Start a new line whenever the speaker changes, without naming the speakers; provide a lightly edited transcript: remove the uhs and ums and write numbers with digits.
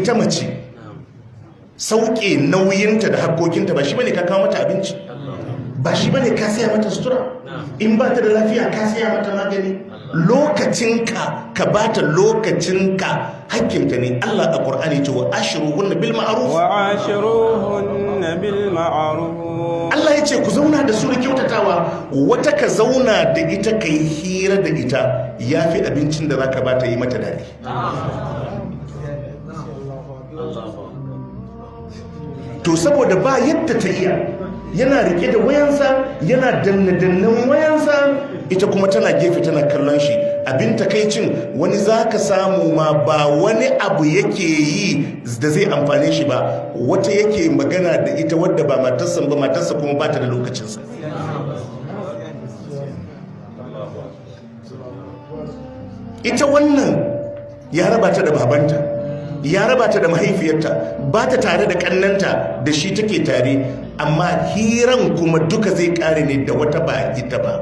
Ita mace, sauke nauyinta da hakkokinta ba shi bane ka kawo mata abinci, ba shi bane ka saya mata sutura, in ba ta da lafiya ka saya mata magani. Lokacinka, ka bata lokacinka, hakkinta ne. Allah a Qur'ani ce: wa ashiruhunna bil ma'ruf.
وعاشروهن بالمعروف.
Allah ya ce ku zauna da su da kyautatawa. Wata ka zauna da ita ka yi hira da ita ya fi abincin da za ka bata yi mata daɗi. To saboda ba yadda ta iya, yana rike da wayansa, yana danne-dannen wayansa, ita kuma tana gefe tana kallon shi. Abin takaicin, wani za ka samu ma ba wani abu yake yi da zai amfane shi ba, wata yake magana da ita wadda ba matarsa ba, matarsa kuma ba ta da lokacinsa. Ita wannan ya raba ta da babanta, ya raba ta da mahaifiyarta, ba ta tare da kannanta, da shi take tare, amma hiran kuma duka zai kare ne da wata ba ita ba.